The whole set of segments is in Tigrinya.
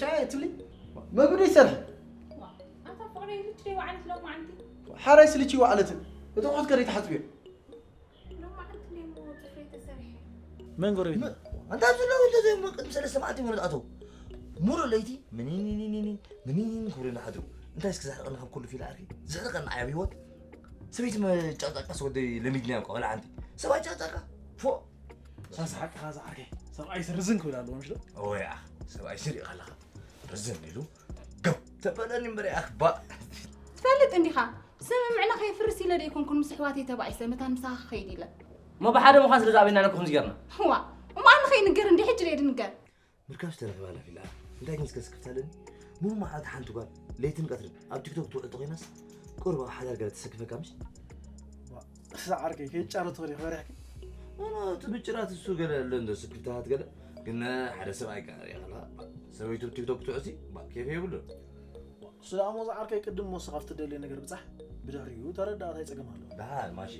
ቻይ ትብሊ? መግቢ ይሰርሕ። ኣታ ፍቕረይ ልች ደይ ወዓለት ሎማዓንቲ? ሓራይ ስልች ወዓለትን። እቲ ቁሑት ከደይ ተሓጽብዮ? ሎማዓንቲ ደሞ ጽፍረይ ተሰርሐ። መን ጎረቤት? መ-፣ ኣንታ ኣብዚ ኣለዉ እንተ ዘይሞ ቅድሚ ሰለስተ መዓልቲ እዮም ዝኣተዉ። ሙሉእ ለይቲ ምኒኒኒኒኒ፣ ምኒኒኒ ክብሉ እንዳሓድሩ። እንታይ እስኪ ዘሕርቐና ካብ ኩሉ ፊል ዓርኪ? ዘሕርቐና ዓቢ ህይወት። ሰበይቲ መ-፣ ጫቅጫቃስ ወደይ ለሚድናዮ እኮ፣ ወላ ሓንቲ። ሰብኣይ ጫቅጫቃ? ፎእ! ሳሳ ሓቅኻ ዝዓርከይ። ሰብኣይ ስርዝን ክብል ኣለዎ፣ ምሽ ዶ? ኦያ፣ ሰብኣይ ስሪቕ ኣለኻ። ርዝን ኢሉ ገው ተበለኒ እምበር ያኽ ባእ። ትፈልጥ እንዲኻ፣ ስምምዕና ከየፍርስ ኢለ ዶ ኣይኮንኩን ምስ ኣሕዋተይ ተባኢሰ መታን ምሳኻ ክኸይድ ኢለ። እሞ ብሓደ ምዃን ስለ ዝኣበየና ነኩኹም ዝገርና። እዋ፣ እሞ ኣነ ከይንገር እንዲ ሕጂ ደይ ድንገር። ምርካብ ዝተረኽበ ኣላፊላ። እንታይ ግን እስከ ስክፍታ ኣለኒ? ሙሉ መዓልቲ ሓንቲ ጓል ለይትን ቀትርን ኣብ ቲክቶክ ትውዕል ተኾይናስ ቁሩብ ኣብ ሓዳር ገለ ተሰክፈካ ምሽ? እዛ ዓርከይ ከይጫረቶ ዲኺ ፈሪሕኪ? ኖ፣ ኖ፣ እቲ ምጭራት እሱ ገለ ኣሎ እንዶ ስክፍታታት ገለ። ግን ሓደ ሰብኣይ ከ ሪኣ ከለኻ፣ ሰበይቱ ቲክቶክ ትዕሲ፣ ባ፣ ኬፍ የብሉን። እሱ ደኣ እሞ እዛ ዓርከይ ቅድም እሞ ንስኻ ኣብቲ ትደልዮ ነገር ብጻሕ፣ ብድሕሪኡ ተረዳእ፣ እንታይ ጸገም ኣለዎ? ደሓን፣ ማሺ።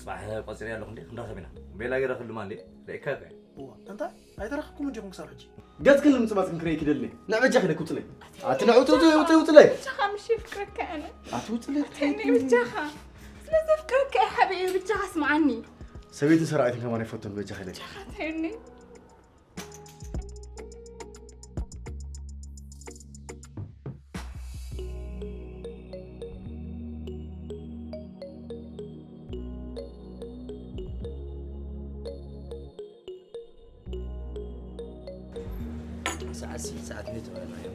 ጽባሕ ቆጺረ ኣለኹ እንዴ፣ ክንራኸብ ኢና። ቤላ ገይረ ክልማ እንዴ፣ ርኢካ እኮ እየ። እዋ፣ እንታይ? ኣይተራኸብኩምን ዲኹም ክሳብ ሕጂ? ገጽክን ንምጽባጽ ክንክረይ ክደሊ። ንዕ በጃኺ ኢለ ክውጽለይ። ኣቲ ንዕ ውጽ-፣ ውጽ-፣ ውጽ-፣ ውጽለይ። ብቻኻ ምሽ የፍቅረካ ኣነ። ኣቲ ውጽለይ። ተይኒ ብቻኻ። ስለ ዘፍቅረካ እየ ሓቢኤ፣ ብቻኻ ስምዓኒ። ሰበይትን ሰራዊትን ከማን ኣይፈቱን፣ በጃኺ ኢለ። ብቻኻ ተይኒ። ሰዓት ሲ-፣ ሰዓት እንዴት ትበላለህ?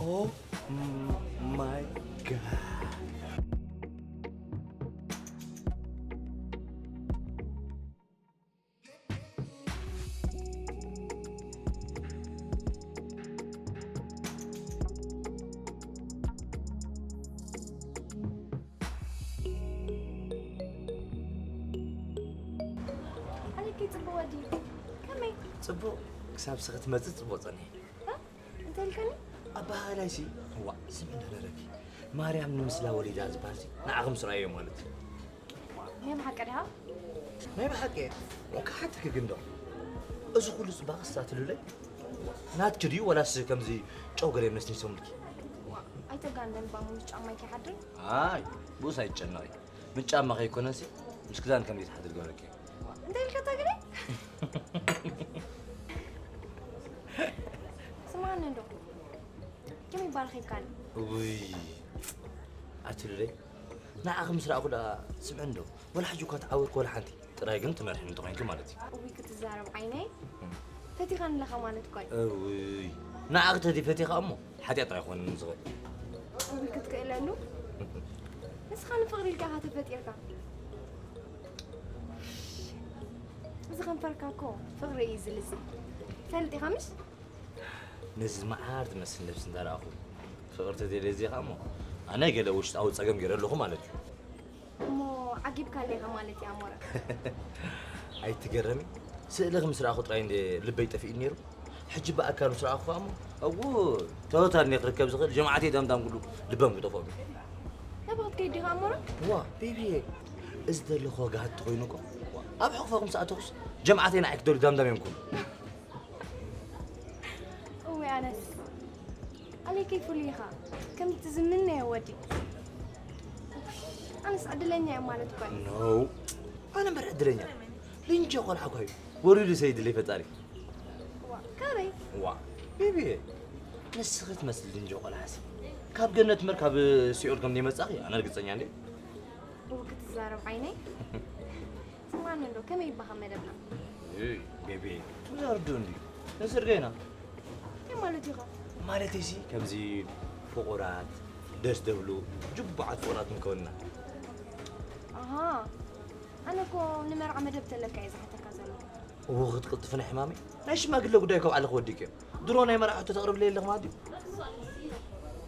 Oh my God. ኣነከይ ጽቡቕ ወዲ፣ ከመይ? ጽቡቕ፣ ክሳብ ስኺ ትመጽእ ጽቡቕ ጸኒሑ። እ? እንታይ ኢልካኒ? ኣበሃህላይሲ፣ እዋእ፣ ስምዒ እንዳለለኪ፣ ማርያም ንምስላ ወሊዳ ዝበሃልሲ፣ ንዓኺ ምስ ረኣዮ ማለት እዩ። ናይ ብሓቂ ዲኻ? ናይ ብሓቂ እየ። ክሓተኪ ግን ዶ? እዚ ኩሉ ጽባቐ ስታትሉለይ ናትኪ ድዩ ወላስ ከምዚ ጨው ገለ ነስኒሶምልኪ? ዋ፣ ኣይተጋንደን እባ፣ ምስ ጫማይ ከይሓድር? ኣይ፣ ብኡስ ኣይትጨነቒ። ምስ ጫማ ከይኮነሲ፣ ምስ ክዳን ከም ዘይትሓድር ገበረኪ። እንታይ ኢልካ እታ ግደ? ስምዓኒ እንዶ፣ ከመይ ባርኺብካኒ? ውይ፣ ኣቲ ሉለይ፣ ንዓኺ ምስ ረኣኹ ደኣ ስምዒ እንዶ፣ ወላ ሕጂ እኳ ተዓወትኩ ወላ ሓንቲ። ጥራይ ግን ትመርሕኒ እንተኾይንኪ ማለት እዩ። እውይ ክትዛረብ ዓይነይ፣ እም። ፈቲኻኒ ኣለኻ ማለት እኮ እዩ። እውይ፣ ንዓኺ ተዘይፈቲኻ እሞ ሓጢኣት ጥራይ ክኾነኒ ዝኽእል። እውይ ክትክእለሉ፣ ንስኻ ንፍቕሪ ኢልካ ኢኻ ተፈጢርካ። እዚ ከንፈርካ እኮ ፍቕሪ እዩ ዝልዝብ። ትፈልጥ ኢኻ ምሽ? ነዚ መዓር ትመስል ነብሲ እንዳ ረኣኹ ፍቕሪ ተደልየ እዚኣ እሞ ኣነ ገለ ውሽጣዊ ጸገም ገይረ ኣለኹ ማለት እዩ። እሞ ዓጊብካለይ ኢኻ ማለት እዩ ኣሞራ። ኣይትገረሚ፣ ስእልኺ ምስ ረኣኹ ጥራይ እንደ ልበይ ጠፊኡ ነይሩ። ሕጂ ብኣካል ምስ ረኣኹ እሞ እው ተወታኒ ክርከብ ዝኽእል ጀማዓተይ ዳምዳም ኩሉ ልቦም ክጠፍኦም እዩ። ናብኣ ክትከይድ ዲኻ ኣሞራ? ዋ ቤቢየ፣ እዚ ዘለኹ ወጋሃት ተኾይኑ እኮ ኣብ ሕቑፈኹም ሰኣተኹስ ጀማዓተይ ንዓይ ክደልዩ ዳምዳም እዮም ኩሉ። እወ ኣነስ ኣለይ ከይፍሉ ኢኻ ከምቲ ዝምነዮ ወዲ። ኣነስ ዕድለኛ እየ ማለት እኮ እዩ። ኖ፣ ኣነ እምበር ዕድለኛ ልንጀ ቆልዓ እኮ እዩ ወሪዱ ሰይድለይ ፈጣሪ። ዋ፣ ካበይ? ዋ፣ ቤቢየ፣ ንስኺ ትመስሊ ልንጀ ቆልዓ ሲ ካብ ገነት እምበር ካብ ሲኦል ከም ዘይመጻኺ ኣነ ርግጸኛ እንዴ። እው ክትዛረብ ዓይነይ። ስማኒ እንዶ ከመይ ይባኻ መደብና? እይ ቤቢ፣ ትዛርዱ እንዲ ንስርገይና። እንታይ ማለት ኢኻ? ማለተይሲ ከምዚ ፍቑራት ደስ ደብሉ ጅቡዓት ፍቑራት ንከውንና። ኣሃ፣ ኣነ እኮ ንመርዓ መደብ ተለካ እየ ዝሓተካ ዘለኹ። እዎ ክትቅልጥፍና ሕማመይ። ናይ ሽማግለ ጉዳይ እኮ ባዕልኺ ወዲእክዮ። ድሮ ናይ መርዓ ሕቶ ተቕርብለይ ኣለኺ ማለት ድዩ?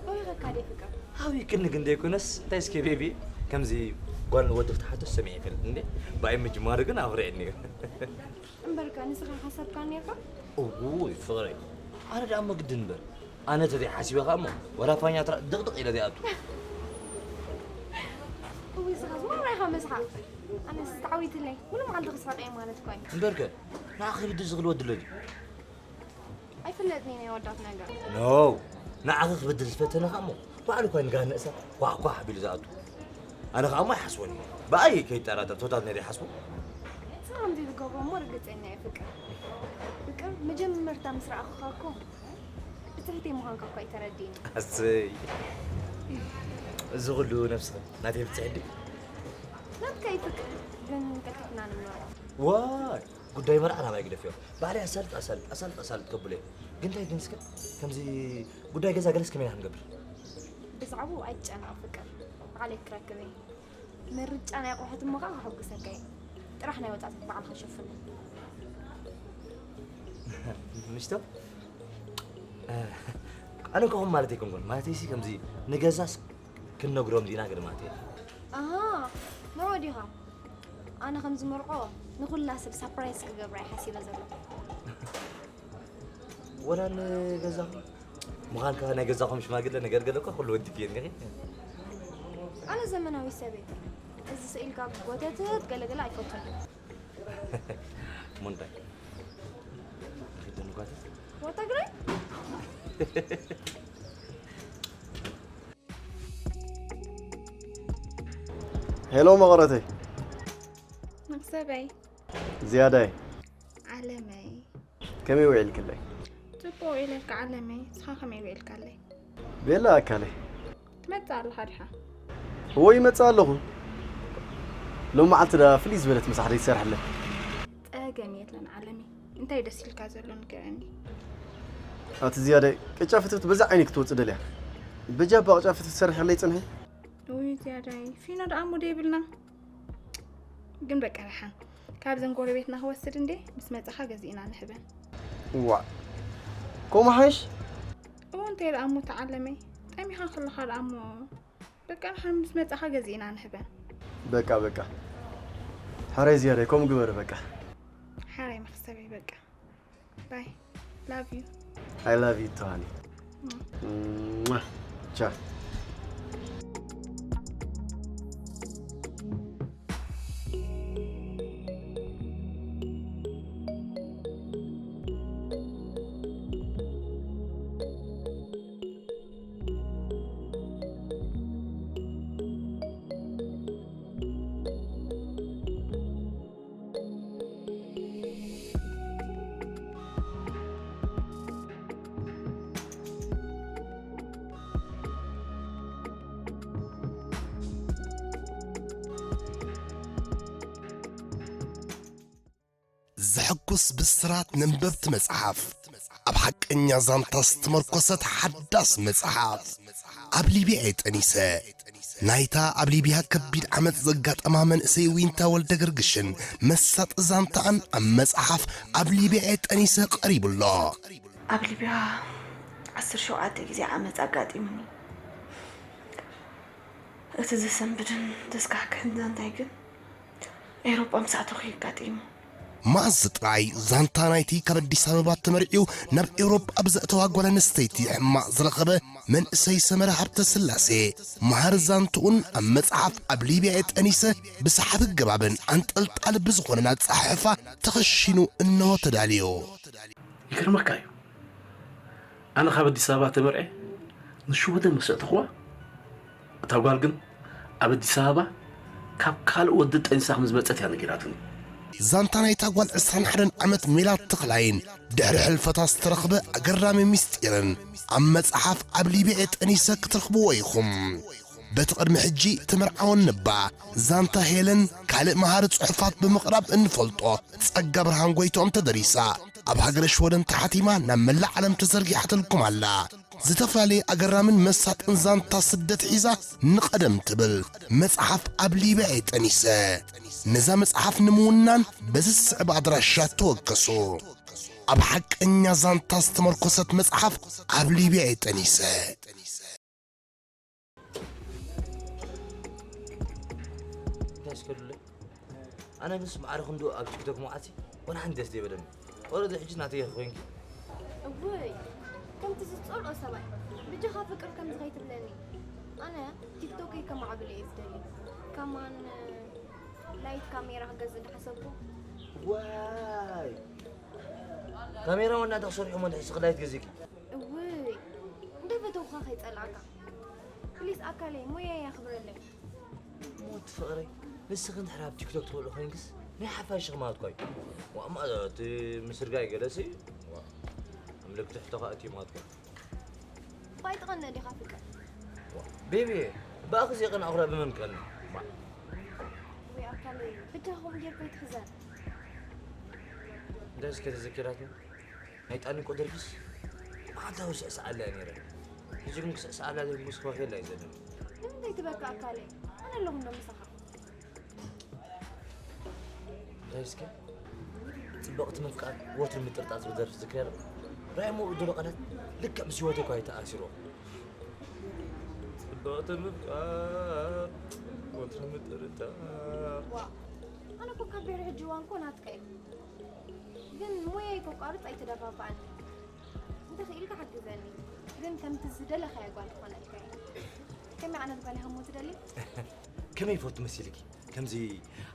በዊኸካ ደይ ፍቅር? ሃዊክኒ ግን ደይኮነስ፣ እንታይ እስኪ ቤቢ፣ ከምዚ ጓል ንወዲ ክትሓቶ ሰሚዐ ይፈልጥ እንዴ? ብኣይ ምጅማሩ ግን ኣኹሪዕኒ እዩ። እምበርከ ንስኻ ሓሰብካ ነርካ? እውይ ፍቕረይ፣ ኣነ ደኣ እሞ ግድን እምበር፣ ኣነ ተዘይሓሲበ ከኣ እሞ ወላ ፋኛ ትራ ድቕድቕ ኢለ ዘይኣቱ። እውይ ንስኻ ዝማራ ኢኻ መስሓቕ። ኣነስ ተዓዊትለይ ሙሉ መዓልቲ ክስሕቕ እየ ማለት እኮ እዩ። እምበርከ ንዓኺ ክብድል ዝኽእል ወዲ ኣሎ ድዩ? ኣይፍለጥን እየ ናይ ወዳት ነገር። ኖ፣ ንዓኺ ክብድል ዝፈተነ ከኣ እሞ ባዕሉ እኳ ንጋህ ንእሳ ኳሕኳሕ ኣቢሉ ዝኣቱ። ኣነ ከኣ እሞ ኣይሓስቦን እየ። ብኣይ ከይጠራጠር ቶታት ነይረ ይሓስቦ። ንስኻ ከምዚ ትገብሮ እሞ ርግጸኛ እየ ፍቅር። ፍቅር መጀመርታ ምስ ረኣኹኻ እኮ ብትሕተይ ምዃንካ እኳ እዩ ተረዲእኒ። ኣሰይ፣ እዚ ኩሉ ነብስኺ ናተይ ብፅሕዲ? ናትካ እዩ ፍቅር፣ ግን ቀልጢፍና ንምርዖ። ዋይ፣ ጉዳይ መርዓ ናባይ ግደፍዮ። ባዕለይ ኣሳልጥ ኣሳልጥ ኣሳልጥ ኣሳልጥ ከብሎ እየ። ግን እንታይ ግን እስከ ከምዚ ጉዳይ ገዛ ገለስ ከመይ ኢና ክንገብር? ብዛዕባኡ ኣይትጨነቕ ፍቅር፣ ባዕለይ ክረክብ እየ። ምርጫ ናይ ኣቑሑት እሞ ከዓ ከሐጉሰካ እየ። ጥራሕ ናይ ወፃእታት ባዕልኻ ሸፍኖ። ምሽቶ ኣነ ከምኡ ማለት ኣይኮንኩን። ማለተይሲ ከምዚ ንገዛስ ክንነግሮም ዲና ገለ ማለት እየ። ኣሃ፣ መርዖ ዲኻ? ኣነ ከም ዝመርዖ ንኹላ ሰብ ሳፕራይዝ ክገብራ እየ ሓሲበ ዘለኹ። ወላ ንገዛኹም ምዃንካ ናይ ገዛኹም ሽማግለ ነገር ገለ እኳ ኩሉ ወዲፍዮ እኒኺ። ኣነ ዘመናዊ ሰብ እየ። እዚ ስኢልካ ጎተትት ገለገለ ኣይፈቱን። እሞ እንታይ? ንኺድ ንጓተት? ወታግራይ? ሄሎ መቐረተይ። መኽሰበይ። ዝያዳይ። ዓለመይ። ከመይ ውዒልክለይ? ጽቡቕ ውዒለልካ ዓለመይ። ንስኻ ከመይ ውዒልካለይ? ቤላ ኣካለይ። ትመጽእ ኣለኻ ዲኻ? እዎ ይመጽእ ኣለኹ። ሎም መዓልቲ ዳ ፍልይ ዝበለት ምሳሕ ዘይትሰርሕለይ? ጸገም የለን ዓለመይ። እንታይ ደስ ኢልካ ዘሎ ንገረኒ። ኣቲ ዝያዳይ ቅጫ ፍትፍት በዛ ዓይኒ ክትወጽእ ደልያ። በጃ እባ ቅጫ ፍትፍት ሰርሕለይ ጽንሒ። ውይ ዝያዳይ ፊኖ ደኣ እሞ ደይብልና። ግን በቃ ደሓን ካብዘን ጎረቤትና ክወስድ እንዴ ምስ መጻኻ ገዚእና ንህበን። ዋ ከምኡ ሓይሽ። እዎ እንታይ ደኣ እሞ ተዓለመይ ጠሚኻ ከለኻ ደኣ እሞ በቃ ደሓን ምስ መጻኻ ገዚእና ንህበን። በቃ በቃ ሓራይ ዝያዳይ ከምኡ ግበሪ በቃ። ሓራይ መኽሰበይ በቃ ባይ ላቭ ዩ። I love you too honey። ቻው። ዘሐጉስ ብስራት ነንበብቲ መጽሓፍ፣ ኣብ ሓቀኛ ዛንታ ዝተመርኮሰት ሓዳስ መጽሓፍ። ኣብ ሊብያ እየ ጠኒሰ። ናይታ ኣብ ሊብያ ከቢድ ዓመጽ ዘጋጠማ መንእሰይ ዊንታ ወልደገርግሽን መሳጢ ዛንታኣን ኣብ መጽሓፍ ኣብ ሊብያ እየ ጠኒሰ ቀሪቡ ኣሎ። ኣብ ሊብያ ዓሰርተ ሸውዓተ ግዜ ዓመጽ ኣጋጢሙኒ። እቲ ዘሰንብድን ዘስካሕክሕን ዛንታይ ግን ኤውሮጳ ምስ ኣተኹ የጋጢሙ። መኣዝ ጥራይ ዛንታ ናይቲ ካብ ኣዲስ ኣበባ ተመርዕዩ ናብ ኤውሮጳ ብዘእተዋ ጓል ኣንስተይቲ ሕማቕ ዝረኸበ መንእሰይ ሰመረ ሃብተስላሴ መሃር ዛንትኡን ኣብ መጽሓፍ ኣብ ሊብያ እየ ጠኒሰ ብሰሓቢ ኣገባብን ኣንጠልጣሊ ብዝኾነን ኣጸሓሕፋ ተኸሺኑ እንሆ ተዳልዩ። ይገርመካ እዩ። ኣነ ካብ ኣዲስ ኣበባ ተመርዐ ንሽወደን ምስ ኣእተኽዋ እታ ጓል ግን ኣብ ኣዲስ ኣበባ ካብ ካልእ ወዲ ጠኒሳ ከም ዝመጸት እያ ነጊራትኒ። ዛንታ ናይታ ጓል ዕስራን ሓደን ዓመት ሜላት ተኽላይን ድሕሪ ሕልፈታ ዝተረኽበ ኣገራሚ ምስጢርን ኣብ መጽሓፍ ኣብ ሊብያ ጠኒሰ ክትረኽብዎ ኢኹም። በቲ ቅድሚ ሕጂ ተመርዓወኒ እባ ዛንታ ሄለን ካልእ መሃሪ ጽሑፋት ብምቕራብ እንፈልጦ ጸጋ ብርሃን ጎይትኦም ተደሪሳ ኣብ ሃገረ ሽወደን ተሓቲማ ናብ መላእ ዓለም ተዘርጊሓትልኩም ኣላ። ዝተፈላለዩ ኣገራምን መሳጥን ዛንታ ስደት ሒዛ ንቐደም ትብል መጽሓፍ ኣብ ሊብያ እየ ጠኒሰ። ነዛ መጽሓፍ ንምውናን በዚ ዝስዕብ ኣድራሻ ተወከሱ። ኣብ ሓቀኛ ዛንታ ዝተመርኮሰት መጽሓፍ ኣብ ሊብያ እየ ጠኒሰ። ኣነ ምስ ማዕረ ክንዱ ኣብ ቲክቶክ መዓልቲ ወላ ሓንቲ ደስ ዘይበለኒ። ወረደ ሕጂ ናተይ ኢኺ ኮይንኪ። እውይ፣ ከምቲ ዝጸልኦ ሰብኣይ ብጀኻ ፍቅር ከምዚ ከይትብለኒ። ኣነ ቲክቶከይ ከማዕብል እየ ዝደሊ። ከማን ላይት ካሜራ ክገዝእ ዝሓሰብኩ። ዋይ፣ ካሜራ ወና እንዳ ክሰርሑ እሞ ንሕስኺ ላይት ገዚእኪ። እውይ፣ እንዳፈተውካ ከይጸላእካ። ፕሊስ ኣካለይ ሞያይ ኣኽብረለይ። ሞት ፍቕረይ፣ ንስኺ እንድሕር ኣብ ቲክቶክ ትውዕሊ ኮይንክስ ናይ ሓፋሽ ኢኺ ማለት እኮ እዩ። ዋእ፣ እማ እቲ ምስርጋይ ገለሲ፣ ዋእ፣ ኣምለክ ትሕቶ ኸኣ እቲ ማለት እኮ እዩ። ባይ ትቐንእ ዲኻ ፍቅር? ዋእ፣ ቤቢ፣ ብኣኺ ዘይቀናእኹላ ብመን ክቐንእ? ዋእ። ወይ ኣካለይ፣ ብጃኹም ጌርካ ይትሕዘን። እንታይ እስከ ተዘኪራትኒ? ናይ ጣኒቆ ደርፊስ መዓልታዊ ስዕስዓላ እየ ነይረ። ሕጂ ግን ክስዕስዓላ ዘይብሉ ስኳፌላ እዩ ዘለኒ። ንምንታይ ትበካ ኣካለይ? ኣነ ኣለኹ እንዶ ምሳኻ። እንታይ እስከ? ጽብቕቲ ምፍቃር ወትሩ ምጥርጣር ዝብል ደርፊ ዝክርያ ዶ? ራእሞ ድሮ ቃላት ልክዕ ምስ ህይወተይ እኳ እዩ ተኣሲሩ። ጽብቕቲ ምፍቃር ወትሩ ምጥርጣር። ዋ፣ ኣነ እኮ ካብ ድሕሪ ሕጂ እዋን እኮ ናትካ እየ። ግን ሞያይ ከቋርጽ ኣይትደፋፍኣኒ። እንተኽኢልካ ሓግዘኒ። ግን ከምቲ ዝደለኻያ ጓል ክኾነልካ እየ። ከመይ ዓይነት ጓል ኢኻ እሞ ትደሊ? ከመይ ይፈቱ መሲልኪ? ከምዚ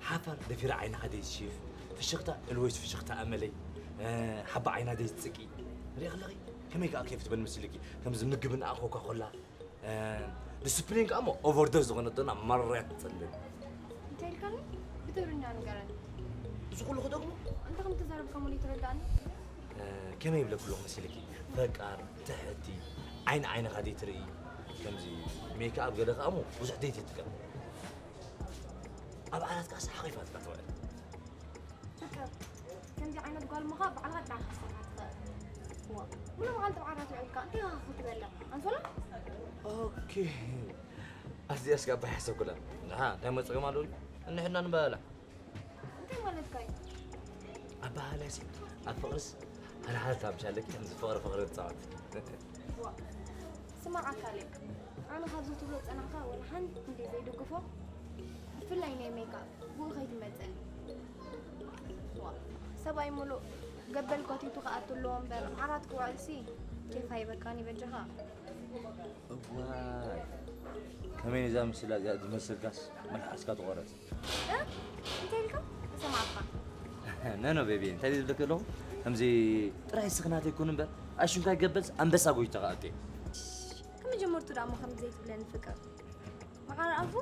ሓፋር ደፊራ ዓይንኻ ደይትሽፍ፣ ፍሽኽታ፣ ኦልዌይስ ፍሽኽታ ኣመለይ፣ እ፣ ሓባ ዓይና ደይትጽቂ። ሪኢ ከለኺ ከመይ ከኣ ኬፍ ትበል መሲልኪ? ከምዚ ምግቢ ንኣ ኮካ ኮላ፣ እ፣ ዲስፕሊን ከኣ እሞ ኦቨርዶዝ ዝኾነት ዶና መርያት ትጽልል። እንታይ ኢልካኒ? ብትግርኛ ንገረኒ። እዚ ኩሉ ክደግሞ? እንታይ ከም ተዛረብካ ሙሉ ይትረዳእኒ? እ፣ ከመይ ይብለኪ ኣለኹ መሲልኪ? ፈቃር፣ ትሕቲ፣ ዓይኒ ዓይንኻ ደይትርኢ። ከምዚ ሜክኣፕ ገለ ከኣ እሞ ብዙሕ ደይትጥቀም። ኣብ ዓራት ከኣስ ሓቒፋትካ ትውዕል። ፍቅር፣ ከምዚ ዓይነት ጓል ምዃ ባዕልኻ ጥራሕ ክትሰርሓ ትኽእል። ዋ፣ ሙሉ መዓልቲ ኣብ ዓራት ውዒልካ እንታይ ኢኻ ክትበልዕ? ኣንሶላ? ኦኬ። ኣዚኣ እስከ ኣባይ ሓሰብኩላ። ንሓ፣ እንታይ መጽገም ኣለዎ? እንሕና ንበላ። እንታይ ማለትካ እዩ? ኣባህላይሲ ኣብ ፍቕርስ ሃልሃልታ ምሻለኪ፣ ከምዚ ፍቕሪ ፍቕሪ ንጻወት። ዋ፣ ስማዕ ኣካለይ፣ ኣነ ካብዚ ትብሎ ጸናሕካ ወላ ሓንቲ እንደ ዘይድግፎ፣ ብፍላይ ናይ ሜክኣፕ ብኡ ከይትመጸኒ። ዋ፣ ሰብኣይ ሙሉእ ገበል ጎቲቱ ክኣቱ ኣለዎ እምበር፣ ዓራት ክውዕልሲ ኬፍ ኣይበካን እዩ በጃኻ። እዋይ፣ ከመይ ነዛ ምስላ እዚኣ ዝመስልካስ መልሓስካ ተቖረጽ። እ? እንታይ ኢልካ? እሰማዕካ። ኖ፣ ኖ፣ ቤቢ፣ እንታይ ዝብለኪ ኣለኹ? ከምዚ ጥራይ ስኽናት ኣይኮን እምበር፣ ኣሽንኳይ ገበልስ ኣንበሳ ጎይታ ከኣቱ። ከመጀመርቱ ደኣ እሞ ከምዚ ዘይትብለኒ ፍቅር። መዓር ኣፉ?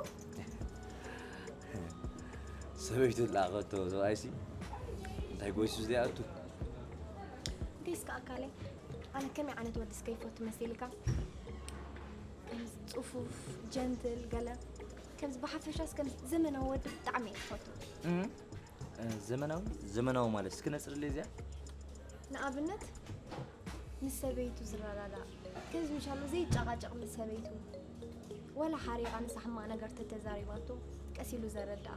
ሰበይቱ ዝለኣኸቶ ሰብኣይሲ እንታይ ጎይሱ ዘይኣቱ? እንታይ እስከ ኣካለይ? ኣነ ከመይ ዓይነት ወዲ እስከ ይፈቱ መሲልካ? ከምዚ ጽፉፍ፣ ጀንትል፣ ገለ። ከምዚ ብሓፈሻስ ከምዚ ዘመናዊ ወዲ ብጣዕሚ እየ ዝፈቱ። እም፣ እ፣ ዘመናዊ? ዘመናዊ ማለት እስኪ ነጽርለይ እዚኣ? ንኣብነት፣ ምስ ሰበይቱ ዝረዳዳእ፣ ከምዚ ምሻሎ ዘይጨቃጨቅ ምስ ሰበይቱ። ወላ ሓሪቓ ንሳ ሕማቕ ነገር ተተዛሪባቶ፣ ቀስ ኢሉ ዘረድኣ።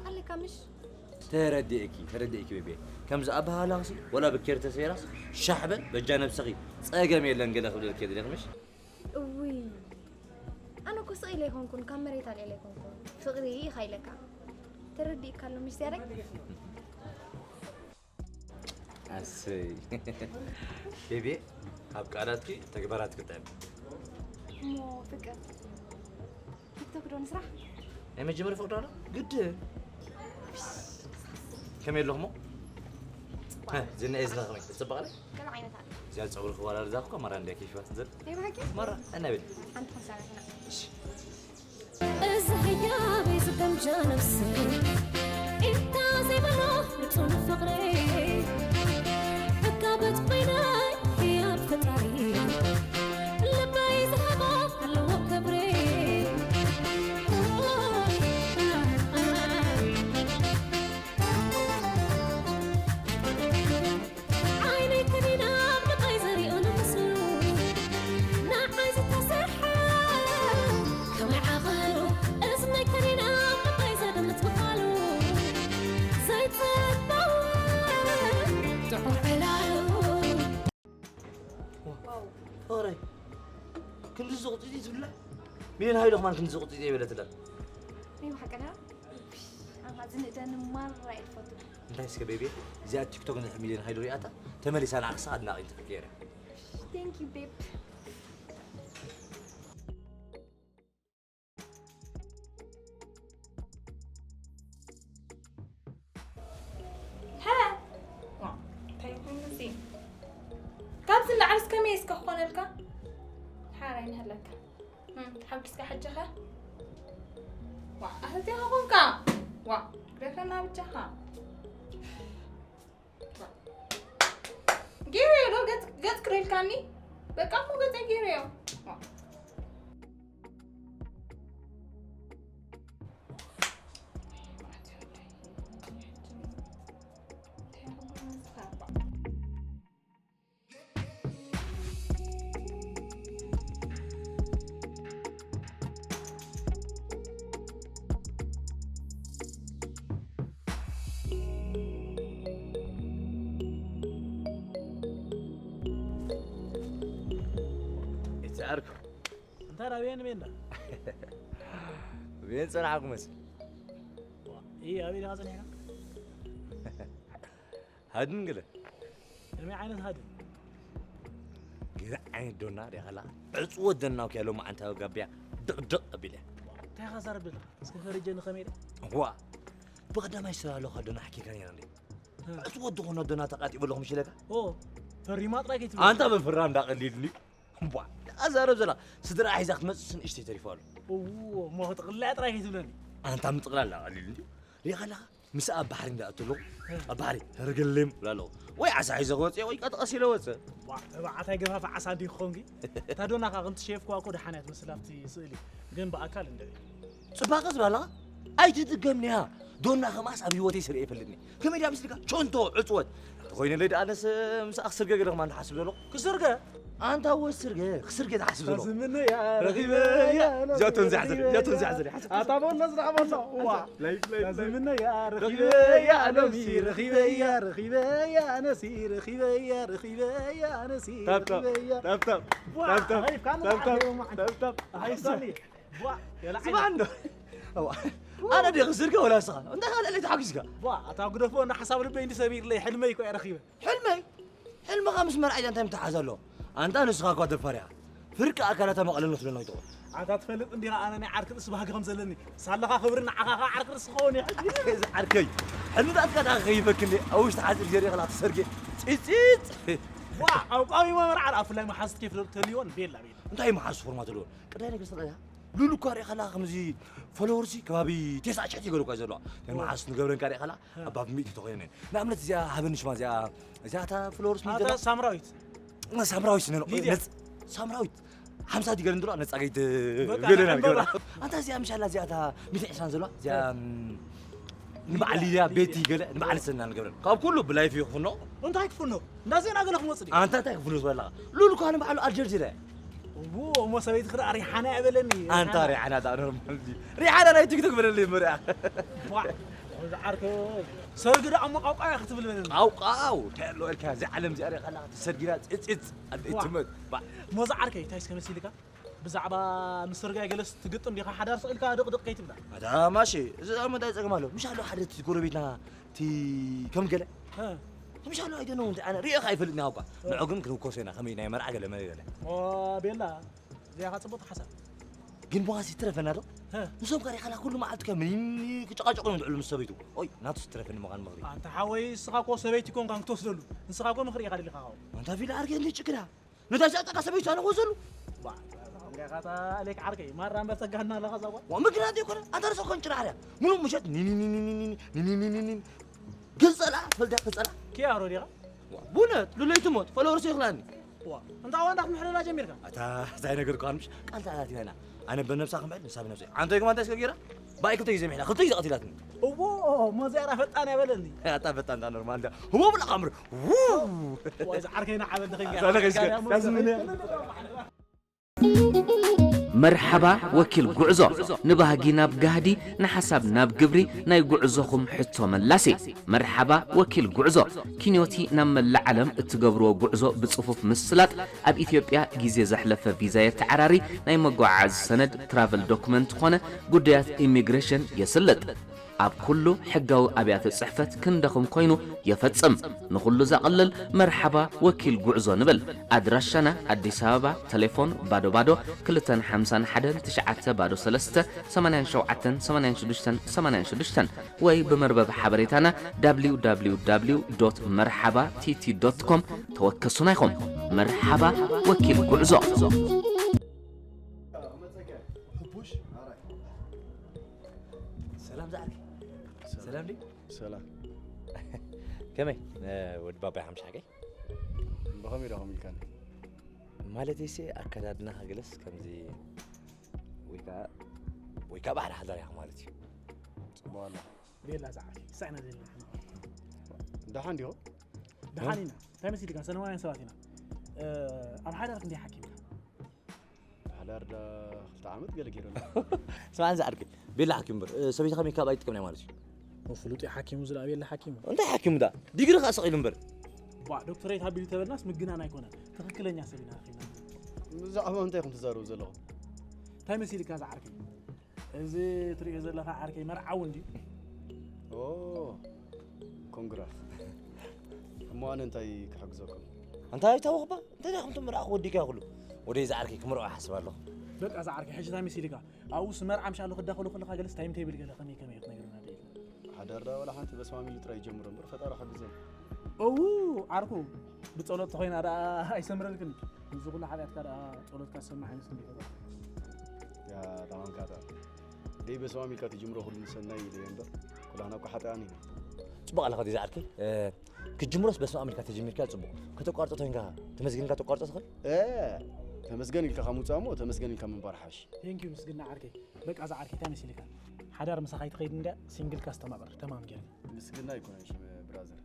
ኣለካ ምሽ? ተረዲእኪ፣ ተረዲእኪ ቤቤ። ከምዚ ኣበሃህላኽሲ፣ ወላ ብኬር ተሰይራስ፣ ሻሕ በል፣ በጃ ነብስኺ፣ ጸገም የለን ገለ ክብለልኪ የድልየኺ ምሽ? እውይ፣ ኣነ እኮ ስቕ ኢለ ኣይኮንኩን፣ ካብ መሬት ኣልዒለ ኣይኮንኩን። ፍቕሪ ኢኻ ኢለካ። ተረዲእካ ኣሎ ምሽ ዝያዳይ? ኣሰይ። ቤቤ፣ ኣብ ቃላትኪ ተግባራትኪ ጥዕም። እሞ ፍቅር፣ ቲክቶክ ዶ ንስራሕ? ናይ መጀመርያ ፍቕሪ ዶ? ግድን። ከመይ ኣለኹሞ? ሀ፣ ዝና እየ ዝና ከመይ? ጽባቐ ኣለ? ገለ ዓይነት ኣለ። እዚኣ ጸጉሪ ክወራርዛ እኮ ማራ እንድያ ከይፍባት ንዘል። ናይ ብሓቂ? ማራ፣ እና ቤል። ሓንቲ ሓሳብ ኢና። እሺ። እዚ ህያበይ ዝገምጃ ነብሲ ኢንታ ዘይበሎ ንጹህ ፍቕሪ ዕጋበት ኮይናይ ህያብ ፈጣሪ ልበይ ዝሃቦ ኣለዎ ክብሪ። ዓይነይ ከኒና ምቓይ ዘሪኦ ንምስሉ ንዓይ ዝተሰርሐ ከመይ ዓቐሉ እዝነይ ከኒና ምቓይ ዘድምፅ ምዃሉ ዘይፅበው ጥዑም ዕላሉ። ፍቕረይ፣ ክንዲ ዝቑፅፂ ትብላ? ሚሊዮን ሃይሎ ከማን ክንዲ ዝቑፅፂ ይበለትላ። ሓቀና ኣማዝን እደን ማራ ይፈቱ። እንታይ እስከ ቤቢ፣ እዚኣ ቲክቶክ ንሕ ሚልዮን ሃይዶ ሪኣታ ተመሊሳ ንዓክሳ ኣድናቂ እንተ ገይረ። Thank you babe። ካብዚ ንላዕሊ እስከ መይ እስከ ክኾነልካ ሓራይ ንህለካ ሓብድስካ ሕጂ ኸ ዋ ኣህልቴኻ ኮንካ ዋ ግደፈና ብቻኻ ገይረዮ ዶ ገጽ ክሬልካኒ በቃ እሞ ገጸ ገይረዮ ይትዓርኩ እንታይ ዳብየን ቤንዳ ቤን ጸናዕኩ መስል ይህ ኣበይ ዲኻ ጸኒሕካ ሃድን ገለ ከመይ ዓይነት ሃድን ገለ ዓይነት ዶና ዲኻ ላ ዕፅወት ደናው ከሎ መዓንታ ጋቢያ ድቕድቕ ኣቢለ እንታይ ኢኻ ዛረብ ዘለኻ እስከ ፈርጀኒ ከመይ ኢለ ዋ ብቐዳማይ ስራ ኣለኻ ዶና ሓኪካ ነይራ እንዴ ዕፅወት ዝኾነ ዶና ተቃጢቡ ኣለኹ ምሽ ኢለካ ኦ ፈሪማ ጥራይ ከይትብል ኣንታ በፍራ እንዳቐሊልኒ ቧ ኣዛረብ ዘላ ስድራ ሒዛ ክትመፅእ ንእሽተይ ተሪፋ ኣሎ እዎ እሞ ክትቕልዕ ጥራይ ከይትብለኒ ኣንታ ምጥቕላል ኣቐሊል እንዲ ሪኻ ኣለኻ ምስ ኣብ ባሕሪ እንዳኣቱ ኣለኹ ኣብ ባሕሪ ርግሌም ብላ ኣለኹ ወይ ዓሳ ሒዘ ክወፅእ ወይ ቀጥቀስ ኢለ ወፅእ ተባዕታይ ገፋፍ ዓሳ እንዲ ክኾንኪ እታ ዶና ከዓ ክንትሸየፍኩዋ እኮ ደሓን እያ ትመስል ኣብቲ ስእሊ ግን ብኣካል እንደ ፅባቐ ዝብላ ኣለኻ ኣይትድገምንያ ዶና ከማስ ኣብ ህይወተይ ስርኤ ይፈልጥኒ ከመይ ድያ ምስልካ ቾንቶ ዕፅወት እንተኮይነለይ ደኣ ኣነስ ምሳኣ ክስርገ ገለ ከማ ንሓስብ ዘለኹ ክስርገ ኣንታ ወ ስርገ ክስርገ ትሓስብ ዘለኹ ዝምነያ ረኺበያ እዚኣቶም ዛሕዘር እዚኣቶም ዛሕዘር ሓስብ ኣታ በሎ ዝረኣ በሎ ዋ ላይፍ ላይፍ ላይፍ ዝምነያ ረኺበያ ሎሚ ረኺበያ ረኺበያ ኣነሲ ረኺበያ ረኺበያ ኣነሲ ታብታብ ረኺበያ ታብታብ ዋ ታብታብ ሃይፍካ ታብታብ ንዓለማ ታብታብ ሃይሳኒ ዋ የላ ስማ እንዶ ኣነ ዲ ክስርገ ወላ ስኻ እንታይ ካልእ ተሓጊዝካ ዋ ኣታ ግደፎ እና ሓሳብ ልበይ እንዲ ሰሚርለይ ሕልመይ እኮ እየ ረኺበ ሕልመይ ሕልምኻ ምስ መርዓይ እንታይ ምትሓዝ ኣሎ ኣንታ ንስኻ እኳ ደፋር ኢኻ ፍርቂ ኣካላታ መቐለል ንኽልኖ ይትኾን ኣታ ትፈልጥ እንዲኻ ኣነ ናይ ዓርኪ ርእሲ ባህጊ ከም ዘለኒ ሳለኻ ክብሪ ንዓኻ ከዓ ዓርኪ ርእሲ ክኸውን እየ እዚ ዓርከይ ሕልምታትካ ዳ ከይበክኒ ኣብ ውሽጢ ሓፂር ጀሪኻ ክትሰርጌ ፂፂፅ ዋ ኣብ ቋሚ መመርዓር ኣብ ፍላይ መሓዝት ኬፍ ተልዮን ቤላ ቤላ እንታይ መሓዝ ፎርማት ኣለዎ ቅዳይ ነገር ስለ ሉሉ እኳ ሪእኻ ኣለኻ ከምዚ ፎሎወርሲ ከባቢ ቴስዓ ሽሕቲ ይገሉ እኳ ዘለዋ ናይ መሓዝ ንገብረን እኳ ሪእኻ ኣለኻ ኣባብ ሚእቲ ተኮይነ ንኣብነት እዚኣ ሃበኒ ሽማ እዚኣ እዚኣ እታ ፎሎወርስ ሚእቲ ኣታ ሳምራዊት ሳምራዊት ነን ሊድያ። ሳምራዊት ሓምሳ ዲገር እንድሎ ነፃ ገይት በቃ፣ ገለና ዕምበባ። ገለና ኣንታ እዚኣ ምሻላ እዚኣ እታ ሚእቲ ዕስራን ዘለዋ እዚኣ ም፣ ንበዓል ሊድያ ቤቲ ገለ ንበዓል ሰናን ገብረን ካብ ኩሉ ብላይፍ ይኽፍኖ እንታይ ክፍኖ እንዳዜና ገለ ክመፅእ ድዩ ኣንታ እንታይ ክፍኖ ዝበላኻ ሉል እኳ ንባዕሉ ኣልጀርዚራ እያ እዎ እሞ ሰበይቲ ክዳ ሪሓና እያ በለኒ ኣንታ ሪሓና ዳ ኖርማል ዲ ሪሓና ናይ ቲክቶክ በለለይ መርያ ዋ፣ እዚ ዓርከይ ሰርጊ ዳ እሞ ቃውቃው ክትብል በለኒ ቃውቃው እንታይ ኣሎ ኢልካ እዚ ዓለም እዚኣ ሪኻ ኣለኻ ተሰርጊና ፅፅፅ ኣልበይ ዋ። ትመት ባ ሞዛ ዓርከይ እንታይ እስከ መሲልካ ብዛዕባ ንሰርጋይ ገለስ ትግጥም ዲኻ ሓዳር ስቕ ኢልካ ድቕድቕ ከይትብላ ኣታ ማሺ እዚ ኣብ ምንታይ ፀገም ኣሎ ምሽ ኣሎ ሓደ እቲ ጎረቤትና እቲ ከም ገለ እ፣ ምሽ ኣሎ ኣይደነው እንታይ ኣነ ሪእኻ ኣይፈልጥኒ እኳ ንዑ ግን ክንውከሶ ኢና ከመይ ናይ መርዓ ገለ መለ ገለ ኦ፣ ቤላ እዚኣ ኻ ፅቡቅ ሓሳብ ግን መዋሲ ትረፈና ዶ እ፣ ንሶም ከሪኻላ ኩሉ መዓልቲ ከም ክጨቃጨቁ እዮም ዝዕሉ ምስ ሰበይቱ ኦይ ናቱስ ትረፈኒ ምዃን ምኽሪ ኣንታ ሓወይ እስኻ ኮ ሰበይቲ ኮንካ ክትወስደሉ ንስኻ ኮ ምኽሪ ኢኻ ደሊኻ ኻው ኣንታ ፊል ዓርጌ እንደ ጭግራ ነታ ሸጠካ ሰበይቱ ኣነ ክወስደሉ ባ እንዲኻ ታ ሌክ ዓርከይ ማራ እምበር ተጋና ኣለኻ ዛጓ ዋ ምክንያት ይኮነ ኣንታ ርሶ ኮን ጭራሕርያ ምሉእ ምሸት ኒኒኒኒኒኒኒኒኒኒኒ ገጸላ ፈልዳ ገጸላ ኪያሮ ዲኻ ዋ፣ ብእውነት ሉለይ ትሞት ፎሎወርስ ይኽላኒ ዋ እንታ ዋንዳ ክትምሕለላ ጀሚርካ ኣታ እንታይ ነገር ኳን ምሽ ቃልታ ኣቲናና ኣነ በነብሳ ክምዕል ንሳ ብነብሰይ ኣንተ ግማ እንታይ ስከ ገይራ ባይ ክልተ ግዜ ምሕላ ክልተ ግዜ ቀቲላትኒ እዎ ሞዚያራ ፈጣን ያበለኒ ኣታ ፈጣን እንዳ ኖርማል እንዳ ህቦ ብላ ካምር ዋዚ ዓርከይና ዓበል ንኸይገ ኣታ ለኸይስከ ያዝምነ መርሓባ ወኪል ጉዕዞ፣ ንባህጊ ናብ ጋህዲ፣ ንሓሳብ ናብ ግብሪ፣ ናይ ጉዕዞኹም ሕቶ መላሲ። መርሓባ ወኪል ጉዕዞ፣ ኪንዮቲ ናብ መላእ ዓለም እትገብርዎ ጉዕዞ ብጽፉፍ ምስላጥ፣ ኣብ ኢትዮጵያ ግዜ ዘሕለፈ ቪዛ የተዓራሪ፣ ናይ መጓዓዓዚ ሰነድ ትራቨል ዶክመንት ኾነ ጉዳያት ኢሚግሬሽን የስልጥ። ኣብ ኩሉ ሕጋዊ ኣብያተ ጽሕፈት ክንደኹም ኮይኑ የፈጽም። ንኹሉ ዘቕልል መርሓባ ወኪል ጉዕዞ ንብል። ኣድራሻና ኣዲስ ኣበባ፣ ቴሌፎን ባዶ ባዶ ክልተን ሓምሳን ሓደን ትሽዓተ ባዶ ሰለስተ ሰማንያን ሸውዓተን ሰማንያን ሽዱሽተን ሰማንያን ሽዱሽተን ወይ ብመርበብ ሓበሬታና www መርሓባ ቲቲ ዶት ኮም ተወከሱና ኢኹም። መርሓባ ወኪል ጉዕዞ። ሰላም ዝዓርከይ። ሰላም ድዩ? ሰላም። ከመይ፣ እ፣ ወዲ ባባይ ሓምሻ ሓቀይ? ብኸመይ ዶ ከም ኢልካኒ? ማለተይሲ ኣከዳድናኻ ገለስ ከምዚ ወይ ከዓ፣ ወይ ከዓ ባሕሪ ሓዳር ኢኻ ማለት እዩ። ጽቡቕ ኣሎ። ቤላ ዝዓርከይ፣ ክሳዕና ዘለና ንሕና። ደሓን ዲኹም? ደሓን ኢና። እንታይ መሲልካ? ሰለማውያን ሰባት ኢና። እ፣ ኣብ ሓዳር ክንደይ ሓኪምካ? ሓዳር ዳ ክልተ ዓመት ገለ ገይሩ ኣሎ። ስማዕ፣ እዚ ዓርኪ ቤላ ሓኪም እምበር፣ እ፣ ሰበይቲ ከመይ ካብ ኣይትጥቀምን እያ ማለት እዩ። ፍሉጥ እዩ ሓኪሙ፣ ዝለኣ ቤላ ሓኪሙ። እንታይ ሓኪሙ ዳ? ዲግሪ ከኣ ሰቒሉ እምበር። ዋ፣ ዶክተሬት ሃቢሉ ተበልናስ ምግናን ኣይኮነን። ትኽክለኛ ሰብ ኢና ረኺብና። ብዛዕባ እንታይ ኢኹም ትዛረቡ ዘለኹም? እንታይ መሲልካ ዝዓርከይ? እዚ ትርእዮ ዘለኻ ዓርከይ መርዓዊ እንድዩ። ኦ፣ ኮንግራ። እሞ ኣነ እንታይ ክሕግዘኩም? እንታይ ኣይታወኽባ? እንታይ ዲኹም ትምርዓኹ ወዲእካ ኩሉ? ወደይ ዝዓርከይ ክምርዖ ሓስብ ኣለኹ። በቃ ዝዓርከይ፣ ሕጂ እንታይ መሲልካ? ኣብኡስ መርዓ ምሻሎ ክዳኸሉ ከለኻ ገለስ ታይም ቴብል ገለ ከመይ ከመይ ክትነግረና ደይልካ? ሓዳር ደኣ ዋላ ሓንቲ በስማሚሉ ጥራይ ይጀምሮ እምበር ፈጣሪ ሓግዘኒ። እዉ ዓርኩ ብጸሎት ተኾይና ደኣ ኣይሰምረልክን። እዚ ኩሉ ሓጢኣትካ ደኣ ጸሎትካ ዝሰምዕ ኣይመስልን ፈጣሪ። ያ፣ ተማንካታ። ደይ በስማም ኢልካ ትጅምሮ ኩሉ ሰናይ ኢለ እየ እምበር፣ ኩላህና እኮ ሓጥኣን ኢና። ጽቡቕ ኣለኻ ዲዛ ዓርከይ። እ፣ ክትጅምሮስ በስማም ኢልካ ተጀሚርካ ጽቡቕ። ከተቋርጾ ተኮይንካ ተመስጊንካ ተቋርጾ ትኽእል? እ፣ ተመስገን ኢልካ ካብ ምውጻእ እሞ ተመስገን ኢልካ ምንባር ሓሽ። ቴንክ ዩ ምስግና ዓርከይ። በቃ እዛ ዓርከይ እንታይ መሲልካ? ሓዳር ምሳኻ ኣይትኸይድ እንድያ፣ ሲንግል ካስተማቕር፣ ተማም ጌርካ። ምስግና ኣይኮነን ሽም ብራዘር።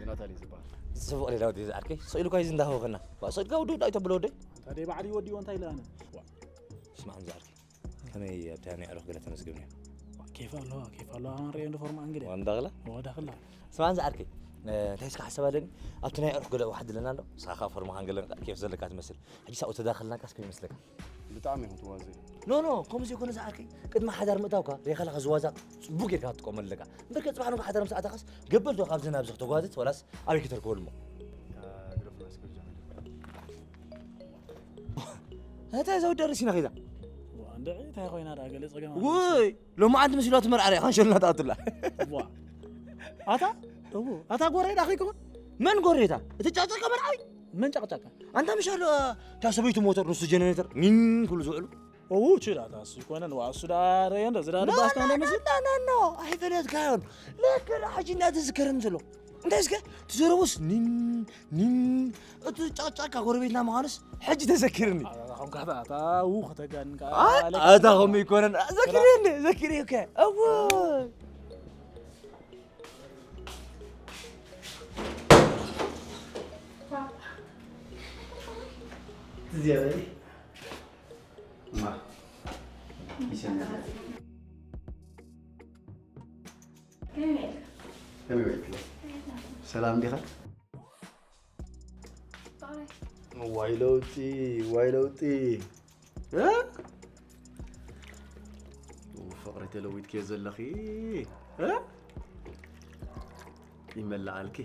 ዮናታን እዩ ዝበሃል። ጽቡቕ ሌላ ወዲ ዓርከይ። ስቕ ኢሉ እኳ እዩ ዝንዳኸወኸና። ዋ፣ ስቕ ኢልካ ውድእ ውድእ ኣይተብሎ ወደይ። እንታ ደይ ባዕሉ ይወድዮ እንታይ ኢለ ኣነ? ዋ። ስማዕ እንዛ ዓርከይ። ከመይ ኣብታ ናይ ዕረፍ ገለ ተመዝግብኒ? ዋ፣ ኬፍ ኣለዋ፣ ኬፍ ኣለዋ። ኣማን ርእዮ እንዶ ፎርማ እንግዲህ። ዋንዳኽላ? ወዳኽላ። ስማዕ እንዛ ዓርከይ። እ፣ እንታይ እስከ ሓሳብ ኣለኒ? ኣብቲ ናይ ዕረፍ ገለ ዋሕድ ኣለና እንዶ? ሳኻ ፎርማ ሃንገለን ኬፍ ዘለካ ትመስል። ሕጂ ሳኡ ተዳኸልናካስ ከመይ ይመስለካ? ብጣዕሚ ኢኹም ትዋዘዩ። ኖ፣ ኖ፣ ከምኡ ዘይኮነ ዝዓርከይ፣ ቅድሚ ሓዳር ምእታውካ ሬኻላኻ ዝዋዛ ጽቡቕ ጌርካ ክትጥቀመሉ ኣለካ። እምበር ከ ጽባሕ ንግሆ ሓዳር ምስ ኣተኻስ ገበል ዶ ካብዚ ናብዚ ክትጓተት ወላስ ኣበይ ክተርክበሉ እሞ? እታ ግረፍና እስከ ብጃኻ። እታ እዛ ወዲ ኣርሲና ኸይዳ። ዋ፣ እንድዒ እንታይ ኮይና ደኣ ገለ ጸገም ኣለዎ? ውይ! ሎማዓንቲ መሲሏ ትመርዓ ሪኣ፣ ካንሸልና ትኣቱላ። ዋ። ኣታ? እዎ፣ ኣታ ጎረይ ዳኺ ክኹን? መን ጎረይታ? እቲ ጫቅጫቃ መርዓዊ? መን ጫቅጫቃ? ኣንታ ምሽ ኣሎ፣ እታ ሰበይቱ ሞተር ንሱ ጀነሬተር ኒን ክብሉ ዝውዕሉ? እዎ፣ ችላ፣ ኣታ እሱ ይኮነን፣ ዋ፣ እሱ ዳ ረየ እንዶ፣ ዝዳ ኖ፣ ድባስካ ኖ፣ እንዶ ኖ፣ መሲ? ኖ፣ ኖ፣ ኖ፣ ኣይፈለጥካዮን። ልክዕ ሕጂ እንዳተዝከረኒ ዘሎ። እንታይ እስከ? ትዘረቡስ ኒን፣ ኒን፣ እቲ ጫቅጫቃ ጎረቤትና ምዃኑስ ሕጂ ተዘኪርኒ። ኣታ ኾንካ፣ ኣታ፣ ኣታ፣ ው፣ ከተጋንካ፣ ኣይ፣ ለካ ኣታ ኸም ይኮነን። ዘኪርኒ፣ ዘኪርኒ እኮ። እዎ። ትዝ ያለኝ። እማ፣ ይሰኛል። ከመይ ውዒልካ? ሰላም ዲኻ? ፍቕረይ። ዋይ ለውጢ፣ ዋይ ለውጢ። እ? ፍቕሪ ተለዊጥክዮ ዘለኺ። እ? ይመላኣልኪ።